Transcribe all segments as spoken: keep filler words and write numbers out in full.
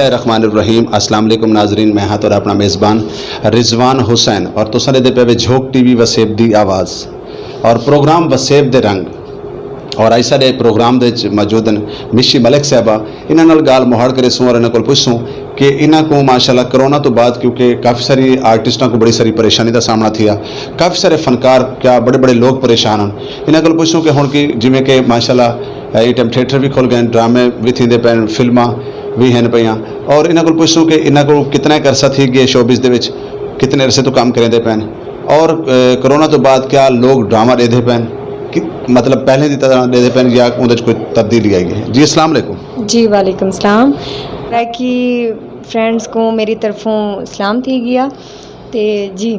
الرحمن الرحیم۔ السلام علیکم ناظرین، میں ہاں تہاݙا اپݨا میزبان رضوان حسین اور تساں ݙیہدے پئے وے جھوک ٹی وی وسیب دی آواز اور پروگرام وسیب دے رنگ۔ اور اڄ ساݙے پروگرام دے وچ موجود ہیں مشی ملک صاحبہ، انہاں نال ڳالھ مہاڑ کریسوں اور انہاں کول پچھسوں کہ انہاں کوں ماشاءاللہ کرونا تو بعد، کیونکہ کافی ساری آرٹسٹاں کوں بڑی ساری پریشانی دا سامݨا تھیا، کافی سارے فنکار کیا بڑے بڑے لوگ پریشان ہیں۔ انہاں کول پچھسوں کہ ہݨ کی جویں کہ ماشاءاللہ اے ٹائم تھیٹر وی کھل ڳئے، ڈرامے وی تھیندے پئے، فلماں وی ہن پئیاں۔ اور انہاں کول پچھسوں کہ انہاں کول کتنا ایک عرصہ تھی ڳئے شوبز دے وچ، کتنے عرصے تو کم کریندے پئے اور، اے، کرونا تو بعد کیا لوگ ڈرامہ ݙیہدے پئے، کہ مطلب پہلے دی طرح ݙیہدے پئے یا اوندے وچ کوئی تبدیلی آئی ہے؟ جی السلام علیکم۔ جی وعلیکم السلام۔ سرائیکی فرینڈز کوں میری طرفوں سلام تھی ڳیا۔ تے جی۔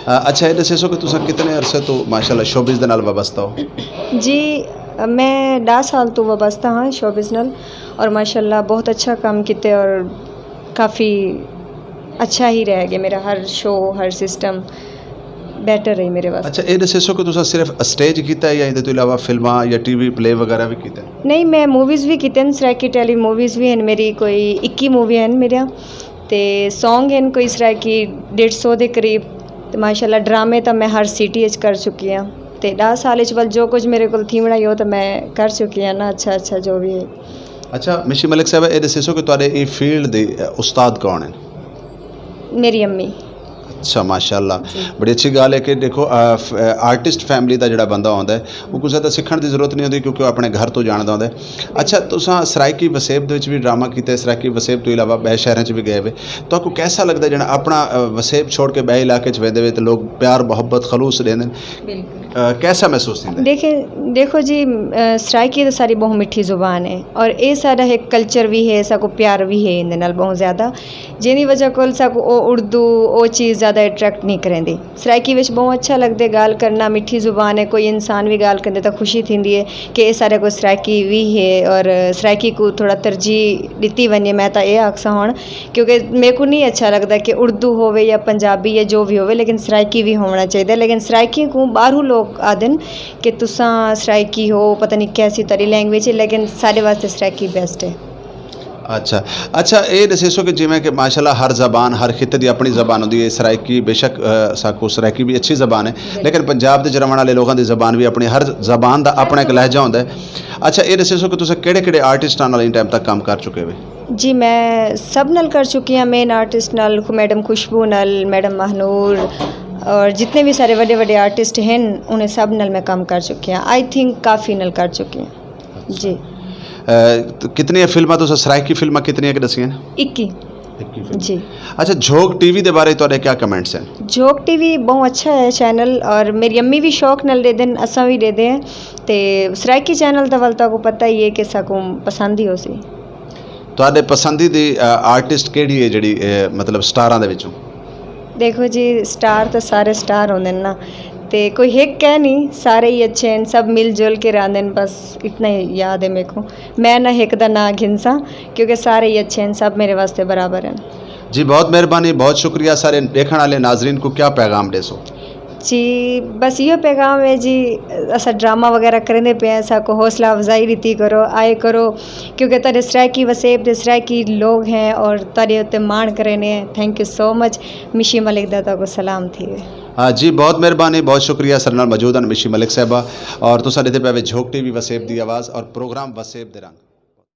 آ، اچھا، اے ݙسیسو کہ تساں کتنے عرصے تو ماشاءاللہ شوبز دے نال وابستہ ہو؟ جی، میں ݙاہ سال تو وابستہ ہاں شوبز نال، اور ماشاءاللہ بہت اچھا کم کیتے اور کافی اچھا ہی رہ ڳئے، میرا ہر شو، ہر سسٹم بیٹر رہی میرے واسطے۔ اچھا، اے ݙسیسو کہ تساں صرف اسٹیج کیتا ہے یا ایندے تو علاوہ فلماں یا ٹی وی پلے وغیرہ وی کیتے؟ نہیں، میں موویز وی کیتے ہیں، سرائیکی ٹیلی موویز وی ہیں میری، کوئی اکی مووی ہیں میرا، تے سانگ ہیں کوئی سرائیکی ݙیڈھ سو دے قریب، تے ماشاءاللہ ڈرامے تاں میں ہر سٹی اچ کر چکی ہاں، تے ݙاہ سال اچ ول جو کچھ میرے کول تھیوݨا ہی ہو تاں میں کر چکی ہاں نا، اچھا اچھا جو وی ہے۔ اچھا مشی ملک صاحبہ، اے ݙسیسو کہ تہاݙے ایں فیلڈ دے، اے، استاد کون ہیں؟ میری امی۔ اچھا، ماشاءاللہ۔ جی۔ بڑی اچھی ڳالھ ہے کہ ݙیکھو، آ، ف-، آ، آرٹسٹ فیملی دا جڑا بندہ ہوندا ہے، اوکوں زیادہ سکھݨ دی ضرورت نہیں ہوندی، کیونکہ او اپݨے گھر توں ڄاݨدا ہوندا ہے۔ اچھا، تساں سرائیکی وسیب دے وچ وی ڈرامہ کیتے، سرائیکی وسیب توں علاوہ ٻئے شہراں چ وی ڳئے وے، تہاکوں کیسا لڳدا ہے جݙاں اپݨا، آ، وسیب چھوڑ کے ٻئے علاقے چ ویندے وے تے لوگ پیار، محبت، خلوص ݙیندے؟ بالکل۔ آ، کیسا محسوس تھیندا ہے؟ دیکھیں، دیکھو جی، آ، سرائیکی تاں ساݙی ٻہوں مٹھی زبان ہے اور اے ساݙا ہک کلچر وی ہے، ساکوں پیار وی ہے ایندے نال ٻہوں زیادہ، جیندی وجہ کول ساکوں او اردو، او چیز زیادہ اٹریکٹ نہیں کریندی۔ سرائیکی وچ ٻہوں اچھا لڳدے ڳالھ کرݨا، مٹھی زبان ہے، کوئی انسان وی ڳالھ کریندے تاں خوشی تھیندی ہے کہ اے ساݙے کول سرائیکی وی ہے اور سرائیکی کوں تھوڑا ترجیح ݙتی ونڄے۔ میں تاں اے آکھساں ہݨ کیونکہ میکوں نہیں اچھا لڳدا کہ اردو ہووے یا پنجابی یا جو وی ہووے، لیکن سرائیکی وی ہووݨا چاہیدا ہے۔ لیکن سرائیکی کوں ٻاہروں لوگ آہدن کہ تساں سرائیکی ہو، پتہ نہیں کیسی تہاݙی لینگویج ہے، لیکن ساݙے واسطے سرائیکی بیسٹ ہے۔ اچھا، اچھا، اے ݙسیسو کہ جیویں کہ ماشاءاللہ ہر زبان، ہر خطے دی اپݨی زبان ہوندی ہے، سرائیکی بے شک، آ، ساکوں سرائیکی وی اچھی زبان ہے، لیکن پنجاب دے وچ رہوݨ والے لوگاں دی زبان وی اپݨی، ہر زبان دا اپݨا ایک لہجہ ہوندا ہے۔ اچھا، اے ݙسیسو کہ تساں کیڑھے کیڑھے آرٹسٹاں نال ایں ٹائم تک کم کر چکے وے؟ جی، میں سب نال کر چکی ہاں، مین آرٹسٹ نال، خو-، میڈم خوشبو نال، میڈم مہنور، اور جتنے بھی سارے وݙے وݙے آرٹسٹ ہیں، انہیں سب نال میں کم کر چکی ہاں۔ آئی تھنک کافی نال کر چکی ہاں۔ جی۔ اے، تے کتنی فلماں تساں، سرائیکی فلماں کتنی کہ ݙسیاں؟ اکی۔ اکی فلم۔ جی۔ اچھا، جھوک ٹی وی دے بارے تہاݙے کیا کمنٹس ہیں؟ جھوک ٹی وی ٻہوں اچھا ہے چینل، اور میری امی وی شوق نال ݙیہدن، اساں وی ݙیہدے ہیں۔ تے سرائیکی چینل تاں ول تہاکوں پتہ ہی ہے کہ ساکوں پسند ہی ہوسی۔ تہاݙے پسندیدہ، آ، آرٹسٹ کیڑھی ہے جڑی، اے، مطلب سٹاراں دے وچوں؟ دیکھو جی، سٹار تاں سارے سٹار ہوندے نا، تے کوئی ہک ہے نہیں، سارے ہی اچھے ہیں، سب مل جل کے رہندے ہیں، بس اتنا ہی یاد ہے میکوں۔ میں نہ ہک دا ناں گھنساں کیونکہ سارے ہی اچھے ہیں، سب میرے واسطے برابر ہیں۔ جی بہت مہربانی، بہت شکریہ۔ سارے ݙیکھݨ والے ناظرین کوں کیا پیغام ݙیسو؟ جی، بس ایہو پیغام ہے جی، اساں ڈرامہ وغیرہ کریندے پئے ہیں، ساکوں حوصلہ افزائی ݙتی کرو، آئے کرو، کیونکہ تہاݙے سرائیکی وسیب دے سرائیکی لوگ ہیں اور تہاݙے اتے ماݨ کریندے ہیں۔ تھینک یو سو مچ۔ مشی ملک دا تہاکوں سلام تھیوے۔ آ، جی بہت مہربانی، بہت شکریہ۔ ساݙے نال موجود ہیں مشی ملک صاحبہ اور تساں ݙیہدے پئے وے جھوک ٹی وی وسیب دی آواز اور پروگرام وسیب دے رنگ۔